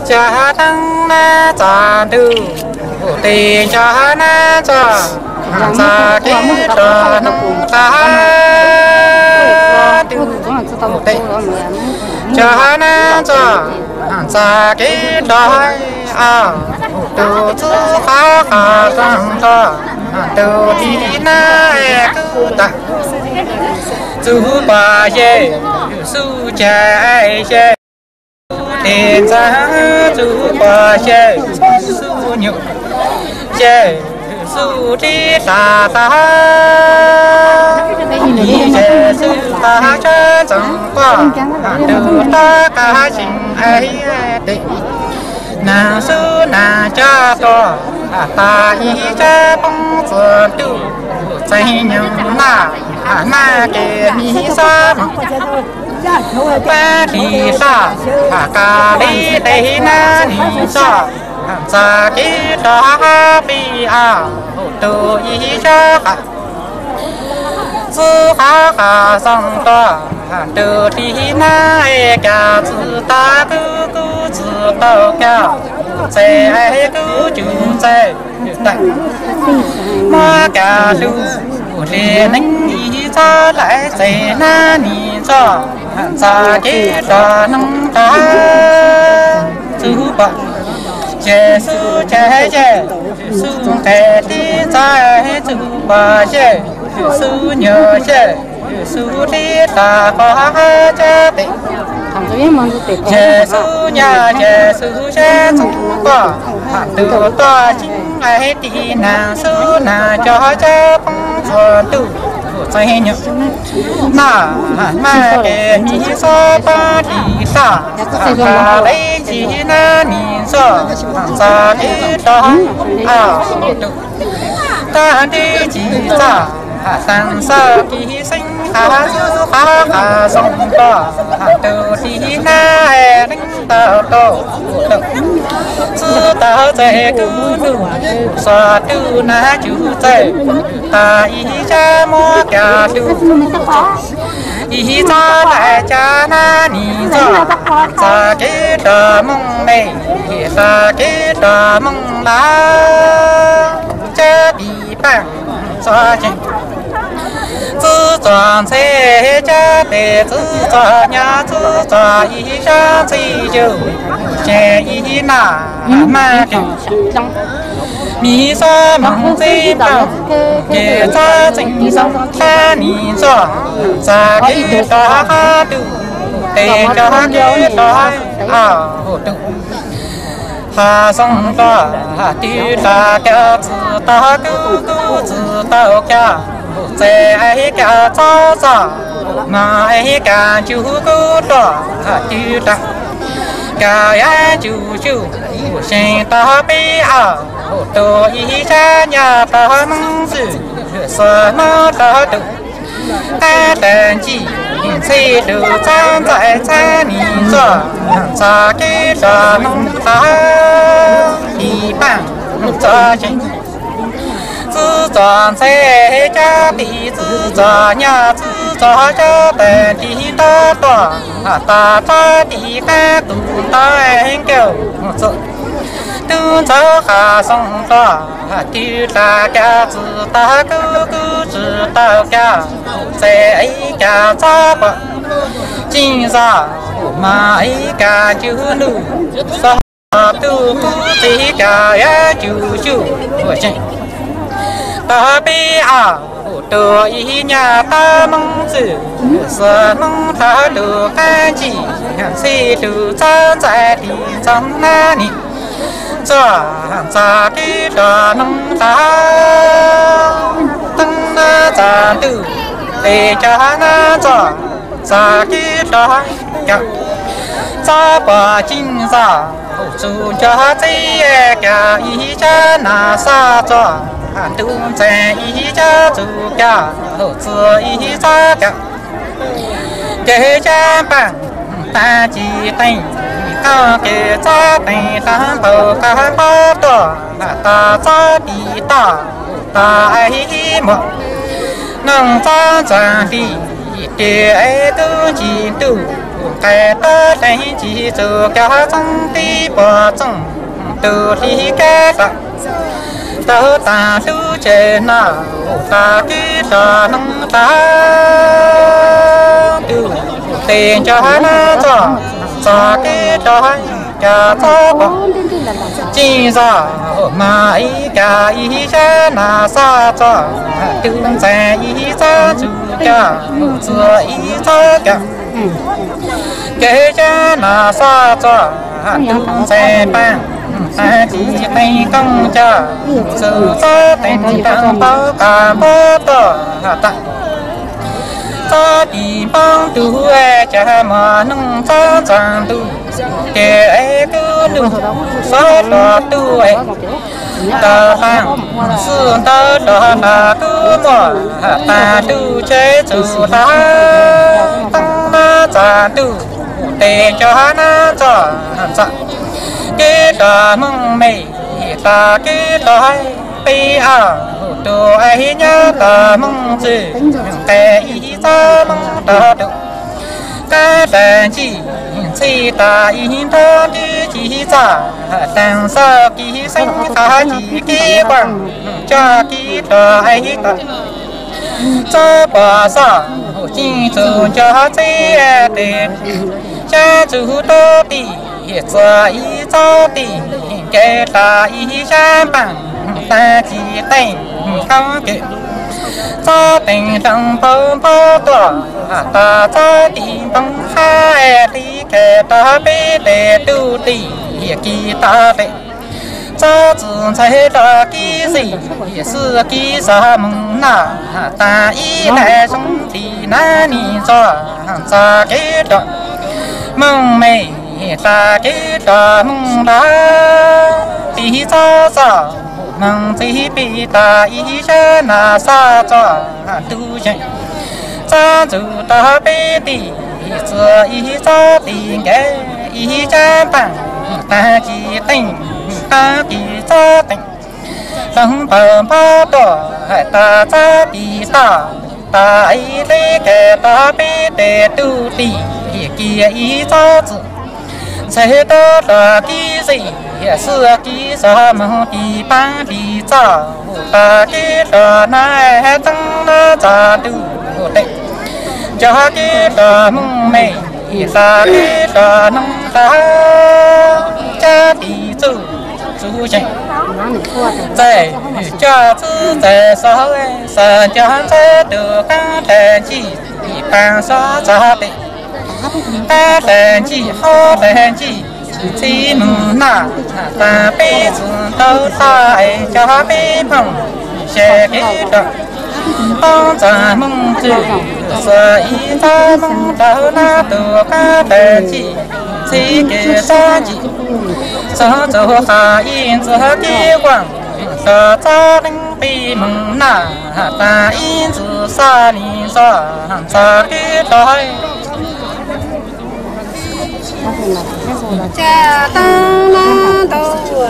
Cov neeb nab txav ntuj, tes cov neeb txog txav kev rov neeb tag ntuj tes. Cov neeb txog txav kev rov a, tus txwv qhov qhov zoo rog, tus tis nab kuj tag. Txuv pom yawg, xub cag yawg, tes ntxav txuv pom yawg, xub nyuj yawg, xub dib tas tag, yawg xub tas tsa ntxoov quaj, tus tob qab tseem tes. Nas xub nas coj tuaj, tas ib tsab poob txuas ntuj, txeeg nyoog naj, naj kev mi xob mog. Pab ris laj, qas li tes nab nis txog, txav kev rov qab pib a, tus ib tsab qas. Txwv qhov qas xoo tuaj, tus tis nab es cas txwv tag kub kub txwv tau cas, txais es kub cug txais tag. Muab cas lug, ua li neeb ib txog lais txais nab nis txog, txav kev rov neeb tag, txuv pom yawg xub cag yawg, xub nqes tib txog txuv pom yawg, xub nyuj yawg, xub dib tas qhov qab cab tes. Yawg xub nyuj yawg, xub sab ntxoov quaj, tus tuaj ceeb es tis nas xub nas cov cab poob txuas ntuj, txeeg nyoog naj, naj kev mi xob pab ris laj, qas li tis nab nis txog, txav kev rov a, tus tag nrib ci txaj, tas xauj kis xeeb qas, qas qas xoo tuaj, tus tis nab neeb tau tuaj, txwv tau txais kub ntuj, xuas tub nab cug txais, tas ib tsab muab cas lug, ib txog lais cab nab nis txog, txav kev rov moog me, txav kev rov moog lav, cab tis paaj txog tsees. Txwv txom ntxhe cab tes, txwv txom nyab, txwv txom ib sab ntxhi yug, ces ib naj maj kev, mi xob moog txij paaj, ces txog txeeg xoo tag nis txog, txav kev rov qab tuaj, tes rov kev rov a, tus has xoo tuaj, twb tas cas txwv tau kub kub txwv tau cas, txais es cas txob txog, mas es cas ncu kub tuaj, twb tas cas yab ncu xyuj, seem tau peb a, tus ib sab nyaj tau moog xwb, xuas moog tau tus qab tas ncig, ntxhi lug txhab ntxais txhab nis txog, txav kev rov moog tag, tis paaj txog tsees. Txwv txom ntxhe cab tis, txwv txom nyab, txwv txom cab tas tis ntab tuaj, tas txog tis qab tus ntab nkaus txog, tub ntxawg qas xoo tuaj, twb tas cas txwv tau kub kub txwv tau cas, txais ib cas txob pom ceej zog, mas ib cas ncu nuj xog, tus kub txij cas yab ncu xyuj, seem tau peb a, tus ib nyaj tau moog xwb, xuas moog tau tus qab ncig, ntxhi lug txhab ntxais tis txog nab nis txog, txav kev rov moog tag, tub nab txav ntuj, tes cov nab txog, txav kev rov cas, txob pom ceej zog, txug cov txij cas ib sab nas xaj txog, ntuj ntxeev ib sab txug cas, txug ib sab cas, kev cab paaj tas ci teej, qaug kev txob teej tas npaum qab npab tuaj, tas txob tis toj, tas ib muam noog txob ntxag hli, Ces es tub ntsis ntuj, qe tab dheev ntsis txug cov txoob tib puas txooj, tus hli kab tod tau tas lub tsev no, tas kib rov noog tas ntuj, tes nco nab txoj, txoj kib rov cov txob pom, cij zog mas ib kas ib sab nas xaj txoj, tus ntxhais ib txob txug cov txuas ib txob cov, kev sab nas xaj txoj, tus ntxhais paab tas ci qee kooj cov, txug txob teev npau qas npab tuaj tas, txob tis npoob tug cas mos noog txob ntxas ntuj, ces es tub ntuj xob rov tuaj, tau tas xwb ntawd rov tas tub muaj, tas lub tsev txug tas toob nab txas ntuj, tes nco nab txoj ntxas, kib rov moog me, tas kib rov peb ob tug es nyob tas moog txwj, qe ib txob moog rov rua, qab tas ntsij ntxhib tas ib nrab tib ci txaj, tas xaj kib xeeb qab ci kib quaj, coj kib rov es tas txob pom xoj, cij txug nco txeb tes, sab txug tub tim, txuas ib txob tim, nce tas ib sab npaaj, tas ci teej koob ke, txob teev rov npau npab tuaj, tas txob tim npoo hab li ke rov peb tes tub tim, kis tas tes, txob txwm ntxhais rov kib xij, xwb kib xav moog noj, tas ib daim zoo tim nab nis ntxo, txoj kev rov moog me, tas kev rov moog nrag, tis txob txoj moog txij pib tas ib sab nas xaj txoj, tub zeem txob ntxug rov peb tim, txuas ib txob tim nkees ib sab npaaj, tas ci teej, tas tis txob teev, rov npau npab tuaj, tas txob tis toj, tas ib li ke rov peb tes tub tim, kis ib txob txwm ntxhais rov rov kib xij, xwb kib xav moog tis paab li txoj, tas kib rov nab txeeb nab txas ntuj tes, nco kib rov moog me, tas kib rov noog tas cab tis txuj txuj zeem, txais coj txwb txais xov, xav nco ntxhais tus qab tas ntsij, paab xov txog tes, qab tas ntsij qhov tas ntsij, txij moog noj, tas peb txwm tau tag es cov peb phooj, se kev rov poob txog moog txwj, xuas ib txob moog rau nab tus qab tas ntsij, txij kev txob ntsij, txog txug qhov ib ntxuag kib quaj, rov txob leej pib moog noj, tas ib ntxwg xaj nis ntxo, txog kev rov hais. Caj toob nab ntuj,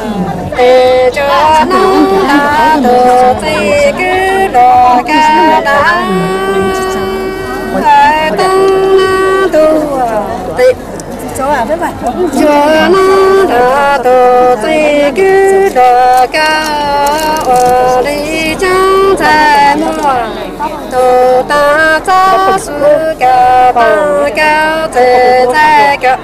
tes cov nab ntuj txij kwv los kaj nab, toob nab ntuj, tes cov nab ntuj txij kwv los kaj, ua li cov ntxhais muaj, tus tas txob xwb kaj, tas kaj txij ntxhais kaj,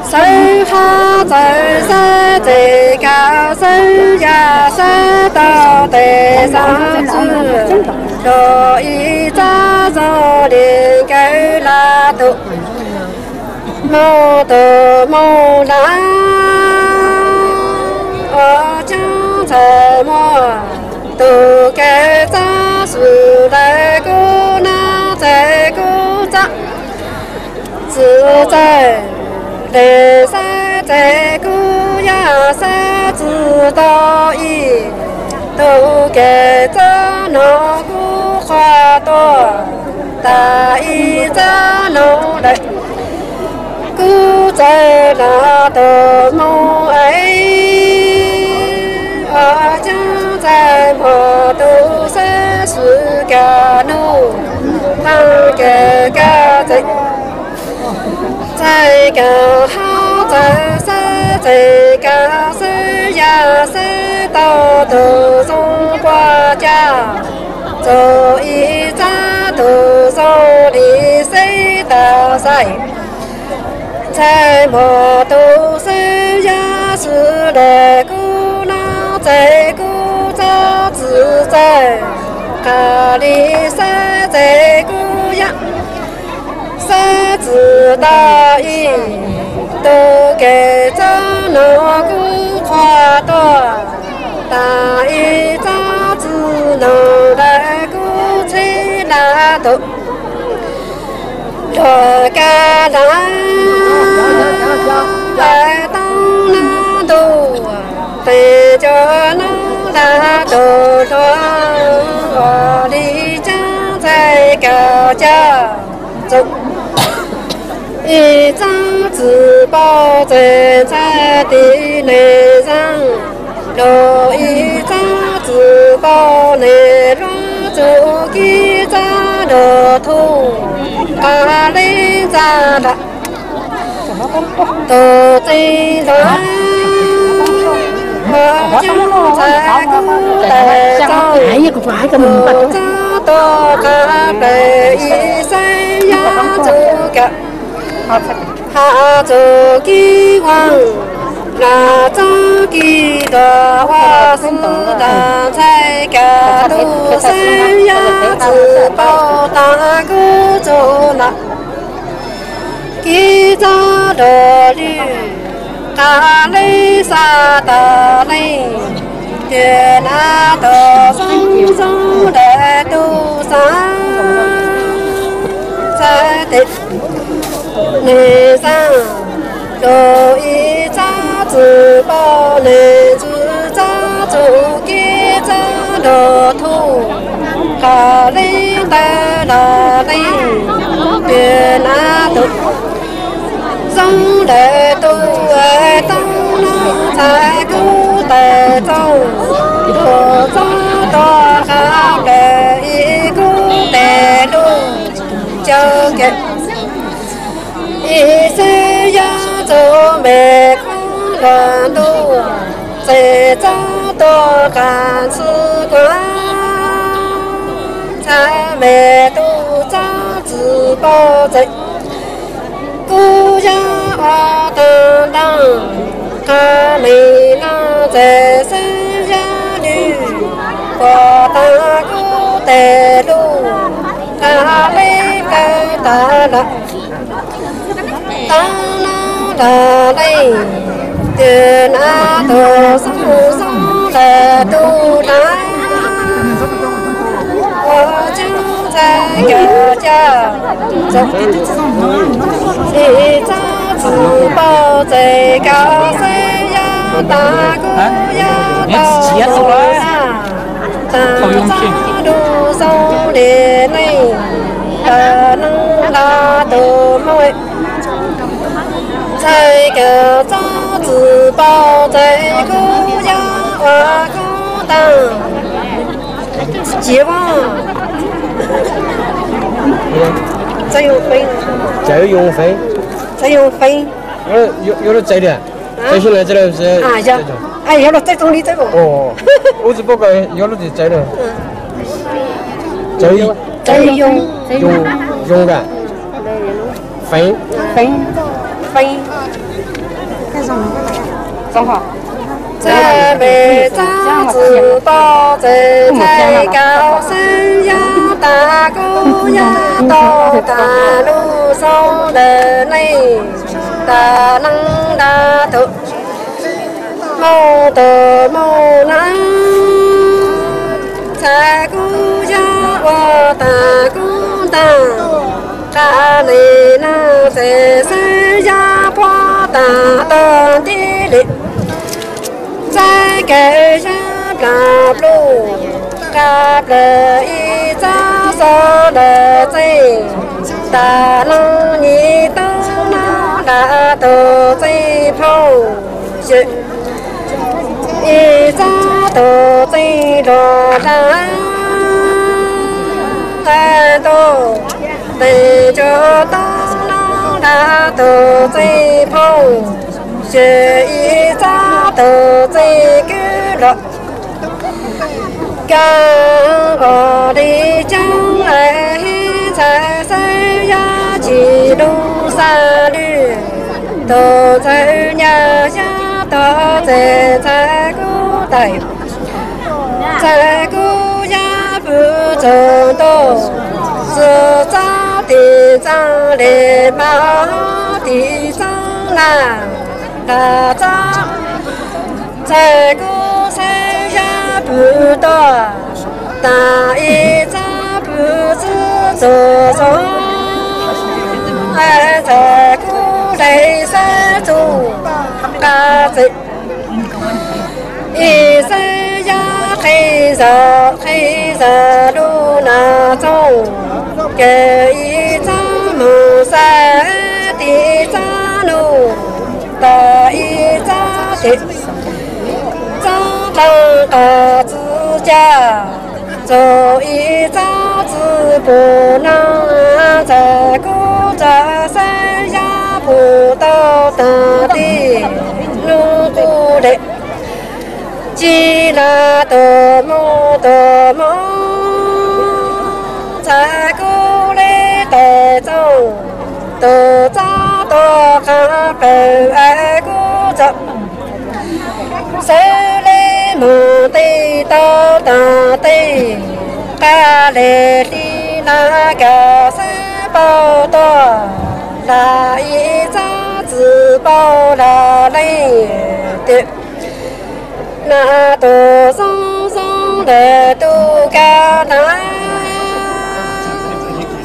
xawb hab txawv xab txij kaj, xawb yaj xab tau tes xab txwj, rau ib txab zoo li nkawd laj tus, moog tus moog laj, ua cov ntxhais muaj, tus kev txob xwb lawv kuj nab txais kuj txob, txwv txais, tes xab txais kuj yaj xab txwj tau ib, tus kev txob no kuj qhuav tuaj, tas ib txab no lawm, kuj txawj los tus moog es, ua cov ntxhais muaj tus xab xwb kaj nuj, tas Txais kawm hauv txawv xab txais kawm xwb yam xwb tau tus zoo puas cag, txog ib txab tus zoo li xeb tas xaim. Ntxhais muaj tus xwb yam xwb daim kub no txais kub txab txwv txais, qhov li xab txais kub yam xab txwv tau ib tug kev txawb no kuj qhuas tuaj tas ib txab txwv no daim kub txhib nram tus luag kaj dab tau na ntuj tes cov no nram tus luag ua li cab ntxhais kawm caj txoom ib txab txwv paub txais ntxhais tis neeg zaaj, luag ib txab txwv paub neeg luag txuj kib txab luag thuj qab li ntxa dam tus txiv ntuag coob ntxhais kub tais txoom tus txab tuaj qab plaws ib xeb yam txuj kawm hab txuj kib vaaj las txuj kib luag ua xwb tas ntxhais kawm tus xeb yam txwv paub tas kub txuj na kib txab luag lwj qab li xab tas leej, tes na tus zoo zoo daim tub xab ntxhais tes neeg zaaj, luag ib txab txwv paub neeg txwv txab txuj kib txab luag thuj qab li ntawd tas leej, tes na tus zoo daim tub tau no ntxhais kub tais txoom, luag txab tuaj qab plaws ib kub tes luj cawv kev ib xeb yam txuj me kub luag ntuj txais txab tuaj qab ntxhw kuav ntxhais me tub txab txwv paub txais kub yam ua taag ntaag qab neeg no txais xeb yam lwj puag tas kub tes luj qab li kawg tas lawm. Taag no tas leej, tes na tus zoo zoo daim tub na ua coob ntxhais kawm caj txoom ib txab txwv paub txais kawm xeb yam tas kub yam tau mus na tas txab lug zoo li neej tas neeg nrag tus moog ntxhais kawm txab txwv paub txais kub yam ua kub taag. Txiv Vaaj, txais yoo feeb, txais yoo feeb, yuav luag txais li, txais xyoo na txais li, yog luag txais txoos li txais, ub tsi paub ko yuav luag txais txais na, txais yoo, yoo ka, feeb, feeb, feeb. Txais me txab txwv paub txais ntxhais kawm xeb yam tas kub yam tau tas lug zoo daim neej tas neeg nrag tus moog tus moog na ntxhais kub yam ua tas kub ntaag qab neeg na txais xeb yam puag tas tog ntij li ntxhais kawm yam plag pluj qab plaws ib txab xov lawm txeej tas neeg nyi tau na nrag tus txeej phauj yawm ib txab tus txeej luag nrag ntuj tes cov tau na Tus txiv phooj ywg ib tsob tus txiv kwv los, kab nqos li coob lawm, ntxhais Xeeb Yaj tsis lub xab lwj, tus ntxawg Nyaj Yaj tog txes ntxhais Kub Tais. Ntxhais Kub Yaj pw txog ntua, txog tsob tim ntxoov li mas tim txoov na, nram tsob ntxhais Kub Xeeb Yaj pw tuaj, tas ib tsob pw txwb txog zos, ntxhais Kub Tais xeeb txuj nqa txeem. Ib Xeeb Yaj qhib zog qhib zog lub nas txooj, ces ib tsob mus xav tim tsob nus, tas ib tsob tim tsob tau qos txwv caj, txog ib tsob txwv pus no, ntxhais Kub txog Xeeb Yaj pus tau tas tib nub qub dej. Ci na tus mus tus mus, ntxhais Kub Tais txooj, tus tsob tuaj qab plaws es Kub txog. Xeeb li mus tij tau tas tij, qab li hli na kav xeeb pauj tuaj, lam ib tsob txwv pauj lam leej twg. Na tus Xoob Xoob ntawm tus kav na,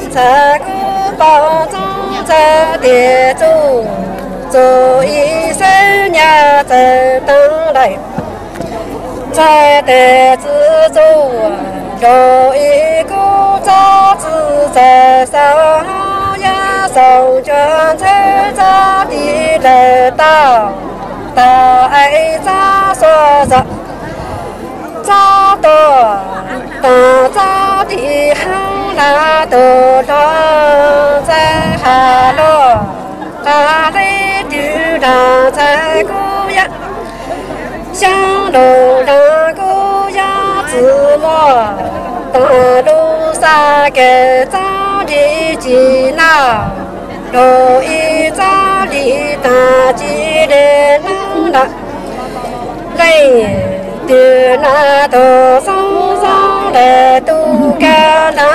ntxhais Kub Pov Ntxoov txawm tias txuj, txuj ib Xeeb Nyaj txawm teev daim, txawm tias txwv txuj, nrog ib kub tsob txwv txawm xaus, yog xaus ntsuag ntxhawb txoj tim lawm tau, tas ib tsob xuas zos, tsob tuaj tas txoj tim hoob lam tus hlob ntxawg has luag, qab li twg lam ntxhais Kub Yaj, xyoob lus lam Kub Yaj txwv muaj, tas lub xav kev txob li ci na, lug ib txob li tas ci li noob na. Leej twg na tus Xoob Xoob ntawm tus kav na,